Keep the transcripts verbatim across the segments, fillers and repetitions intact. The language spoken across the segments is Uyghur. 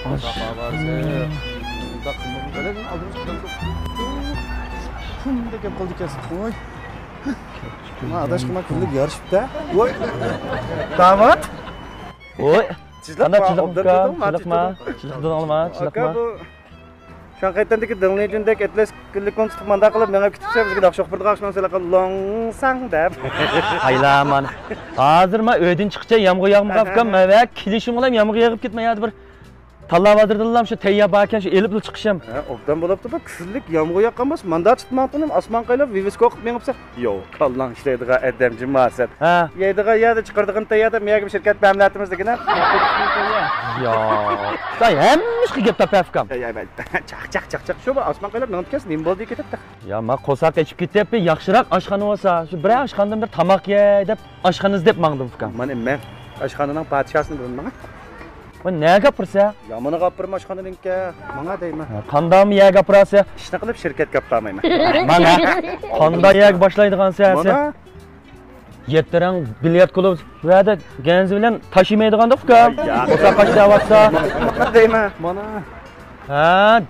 پۇم دەپ گەپ قىلدى ئىكەنسىز. ۋوي. ما ئاداش، ما كۈنلۈك يارىشىپتۇ. ۋوي. داۋات. ۋوي. قانداق، چىلىقما، چىلىقما، چىلىق دېدىڭلارمۇ، چىلىقما. ئاكا، بۇ شاڭخەيتەندىكى دېڭلىجۈندەك ئەتلەس كۈنلۈكنى تۇتۇپ مانداق قىلىپ مېڭىپ كېتىپسەن، بىزگە ناخشا ئوقۇپ بېرىدىغان ئاشۇ نەرسىلەرگە لوڭساڭ دەپ. ھايلا مانا. ھازىر ما ئۆيدىن چىققىچە يامغۇر ياغمىغاپكەن، مەن ۋە كېلىشىم بىلەن يامغۇر يېغىپ كەتمەي يەردە بىر تاللا بازىرىدىنلا شۇ تەييار باركەن، شۇ ئېلىپلا چىقىشىم. ھە، ئوبدان بولاپتۇ، بۇ كۈنلۈك يامغۇر ياغقان بولسا، ماندا چىتماڭتىنىم ئاسمان قايلاپ، ۋىۋىسكا ئوقۇپ مېڭىپسەن. يو، كاللاڭ ئىشلەيدىغان ئادەم جىماسەن. ھە. يەيدىغان يەردە چىقىرىدىغان تەييار دەپ، مېيەگە بىر شىركەت مەملەتىمىز دېگىنە. يا. ساي ھەممە ئىشقا گەپ تاپىۋەپكەن. يا، يا، چاق، چاق، چاق، چاق. شۇ بۇ ئاسمان قايلاپ مېڭىپ كەتسە، نېمە بولدى كېتىپتۇ؟ يا، ما قورساق ئېچىپ كېتىپ، بىر ياخشىراق ئاشخانا بولسا، شۇ بىرەر ئاشخانىدىن بىر تاماق يەي دەپ، ئاشخانا ئىزدەپ ماڭدىم، ئۇكام. مانا مەن ئاشخانىنىڭ پادىشاسىنى بىلىمەن. ۋاي، نەگە ئاپىرىسەن؟ يامىنىغا ئاپىرىمەن ئاشخانىنىڭكى. ماڭا دەيمەن. ھە، قانداقمۇ يەرگە ئاپىراسەن؟ ئىشنى قىلىپ شىركەتكە ئاپىرالمايمەن. مانا، قانداق يەرگە باشلايدىغانسەن سەن؟ مانا. يەتتە رەڭ بىليارد كۇلۇب، بۇ يەردە گەنزى بىلەن تاش يېمەيدىغاندۇ، ئۇكام. يا. قورساق ئاچ دەۋاتسا. مانا دەيمەن. مانا. ھە،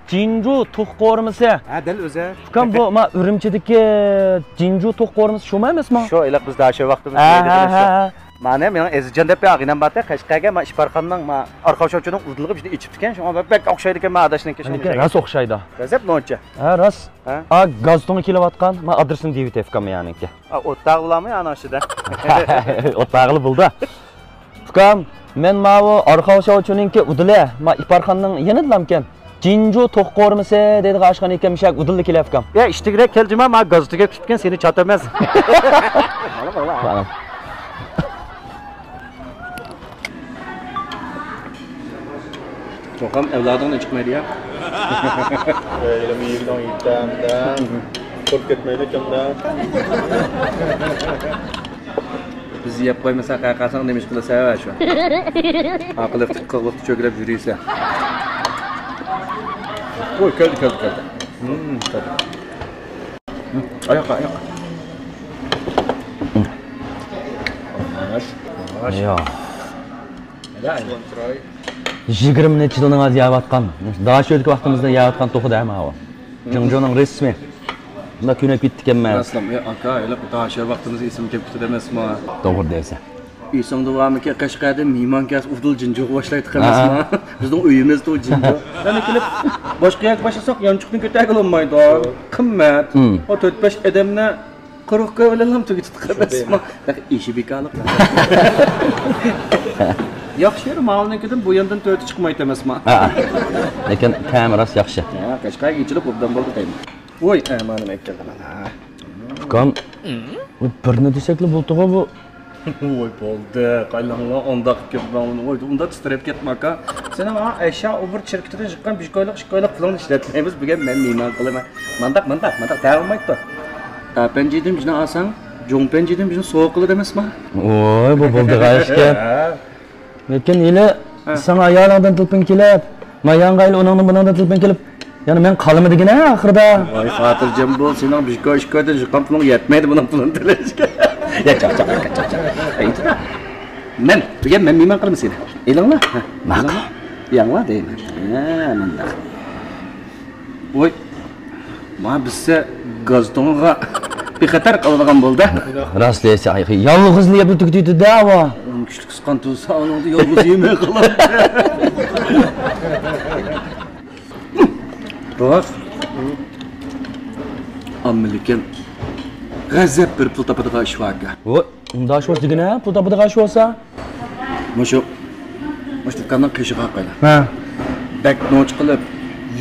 جىنجۇ توخۇ قورۇمىسى. ھە، دەل ئۆزى. ئۇكام، بۇ، ما، ئۈرۈمچىدىكى جىنجۇ توخۇ قورۇمىسى شۇمۇ ئەمەسمۇ؟ شۇ، ھېلىقى بىز داشۆ ۋاقتىمىزدا ھە، يەيدىغان ھە، شۇ. ھە، ھە. مانا مېنىڭ ئەزىزجان دەپ بىر ئاغىنەم بارتى، قەشقەرگە، ما، ئىپارخاننىڭ، ما، ئارقا شوچىنىڭ ئۇدۇلىغا بىزنى ئېچىپتىكەن، شۇڭا بەك ئوخشايدىكەن، ما، ئاداشنىڭكى شۇ. لېكىن راست ئوخشايدۇ. غەزەپ نوچە. ھە، راست. ھە؟ ئا، گاز تۇڭى كېلىۋاتقان، ما، ئادرېسىنى دېيىۋېتەي ئۇكام يەنىڭكى. ئا، ئوتتاغلامۇ ئانىڭ ئىچىدە؟ ئوتتاغلى بولدى. ئۇكام، مەن ماۋۇ ئارقا شوچىنىڭكى ئۇدۇلى، ما، ئىپارخاننىڭ يېنىدىلامكەن. جىنجۇ توخۇ قورۇمىسى دەيدىغان ئاشخانا ئىكەن، مۇشۇ يەرگە ئۇدۇللا كېلەپكەن. يا، ئىشتىكرەك كەل جۇما، ما، گاز تۈگەپ كېتىپتىكەن، سېنى چاتىمەز. چوقۇم ئەۋلادىڭدىن چىقمايدۇ يا. ئۆيلىمە يېگىنىڭ يېتەمدە. قۇرۇپ كەتمەيدۇ ئىكەندە. بىز يەپ قويمىساق، قاياققا قالساڭ نېمە ئىش قىلىسەن شۇ؟ ئاقىلىقتىكى قىلىقلىقتا چۆكۈرەپ يۈرىسەن. ۋوي، كەلدى، كەلدى، كەلدى. ھىم، كەلدى. ھىم، ئاياققا، ئاياققا. يا. يىگىرمە نەچچە يىلدىن ھازىر يەۋاتقان، داشۆدىكى ۋاقتىمىزدا يەۋاتقان توخۇ دەم ھاۋا. جىڭجۇنىڭ رېسمى. بۇنداق كۆينەپ كېتىپتىكەنمەن. راستلام، ئە، ئاكا، ھېلىقى داشۆ ۋاقتىمىزدا ئېسىمگە كېلىپ كېتىدۇ ئەمەسمۇ؟ توغرا دەيسەن. ئېسىڭدە بارمىكىن، قەشقەردىن مېھمان كەلسە ئۇدۇل جىنجۇغا باشلايتتۇق ئەمەسمۇ؟ ھە. بىزنىڭ ئۆيىمىزدە ئۇ جىنجۇ. يەنە كېلىپ باشقا يەرگە باشلىساق يانچۇقنى كۆتەرگىلى بولمايدۇ. قىممەت. ھىم. ئۇ تۆت بەش ئادەمنى قۇرۇق كۆل بىلەنلا تۈگىتىپ قويماسمۇ؟ ئىشى بىكارلىق. ياخشى يېرى ماۋۇنىڭكىدىن بۇ ياندىن تۆتى چىقمايتتى ئەمەسمۇ؟ ھە. لېكىن تەمى راست ياخشى. ھە، قەشقەرگە ئېچىلىپ ئوبدان بولدى دەيمەن. ۋوي، ئەمانىم ئەكەلدى مانا. ئۇكام، بۇ بىرنى دېسەكلا بولدىغۇ بۇ. ۋوي، بولدى، قايلاڭلار ئۇنداق گەپ بىلەن، ۋوي، ئۇنداق تىترەپ كەتمە ئاكا. سېنىڭ ھا ئەشيا ئوبور شىركىتىدىن چىققان بىر كويلۇق، ئىككى كويلۇق پۇلۇڭنى ئىشلەتمەيمىز، بۈگۈن مەن مېھمان قىلىمەن. مانداق، مانداق، مانداق دەۋالمايتتى. ئەپەنجىدىن بىزنى ئالساڭ، جوڭپەنجىدىن بىزنى سوغا قىلىدۇ ئەمەسما؟ ۋوي، بۇ بولدىغان ئىشكەن. ھە. لېكىن ھېلى ھە. ساڭا ئايالىڭدىن تېلېفون كېلىپ، ما ياڭغا ھېلى ئۇنىڭدىن بۇنىڭدىن تېلېفون كېلىپ، يەنە مەن قالىمىدىگىنە ئاخىرىدا. ۋاي، خاتىرجەم بول، سېنىڭ بىر كوي، ئىككى كويدىن چىققان پۇلۇڭ يەتمەيدۇ بۇنىڭ پۇلىنى تۆلەشكە. يا، چاق، چاق، چاق، چاق. ئېيتما. مەن، بۈگۈن مەن مېھمان قىلىمەن سېنى. ئېلىڭلار. ھە، ماقۇل. ياڭلار دەيمەن. ھە، مۇنداق. ۋوي، ما بىزسە گاز تۇڭىغا بىخەتەر قالىدىغان بولدى. راست دەيسەن، يالغۇزلا يەپ تۈگىتىدۇ-دە، ئاۋۇ. ئۇنىڭ كۈچلۈك قىسقان تۇرسا، ئۇنىڭدا يالغۇز يېمەي قالاتتى. راست. ئامما لېكىن غەزەپ بېرىپ پۇل تاپىدىغان ئىش باركەن. ۋوي. ئۇنداق ئىش بولسا دېگىنە، پۇل تاپىدىغان ئىش بولسا. مۇشۇ، مۇشۇ دۇكاننىڭ قېشىغا قويلا. ھە. بەك نوچ قىلىپ،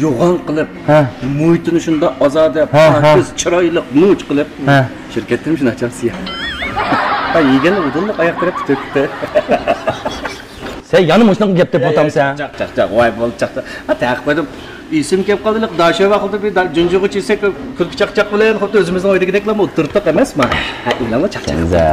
يوغان قىلىپ، ھە. مۇھىتىنى شۇنداق ئازادە، ھە، ھە. پاكىز، چىرايلىق، نوچ قىلىپ. ھە. شىركەتتىن شۇنداق چاقسىيە. ھە، يېگەن ئۇدۇللۇق ئاياق تەرەپ تۆكتى. سەن يەنە مۇشۇنىڭغا گەپ تېپىۋاتامسەن؟ چاق، چاق، چاق، ۋاي، بولدى، چاق، چاق. ھە، تەقىپ قويدۇم. ئېسىم كەپ قالدى، داشۆ ۋاقتىدا بىر دا-، جۇنجۇغا چىيسەك، كۈلكە چاقچاق بىلەن خۇددى ئۆزىمىزنىڭ ئۆيىدىكىدەكلا ئولتۇرتتۇق ئەمەسما؟ ھە، ئېلىڭلار چاقچاق. كەنزە.